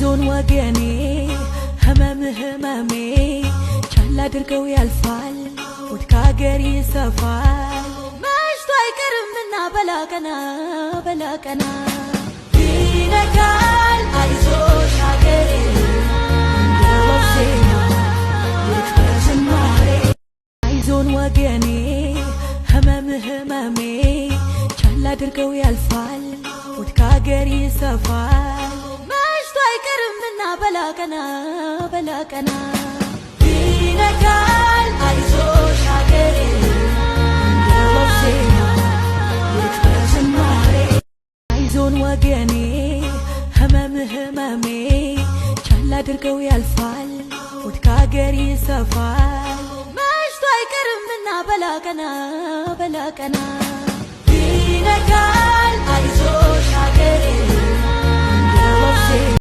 አይዞን ወገኔ፣ ህመም ህመሜ፣ ቻል አድርገው ያልፋል፣ ሆድ ከሀገር ይሰፋል። መሽቶ አይቀርምና በላቀና በላቀና ይነጋል። አይዞሽ ሀገሬ፣ እንደ ወፍ ዜማ ይክበር ዝማሬ። አይዞን ወገኔ፣ ህመም ህመሜ፣ ቻል አድርገው ያልፋል፣ ሆድ ከሀገር ይሰፋል። መሽቶ አይቀርምና በላቀና በላቀና ይነጋል። አይዞሽ ሀገሬ፣ እንደ ወፍ ዜማ ይክበር ዝማሬ። አይዞን ወገኔ፣ ህመም ህመሜ፣ ቻል አድርገው ያልፋል፣ ሆድ ከሀገር ይሰፋል። መሽቶ አይቀርምና በላቀና በላቀና ይነጋል። አይዞሽ ሀገሬ።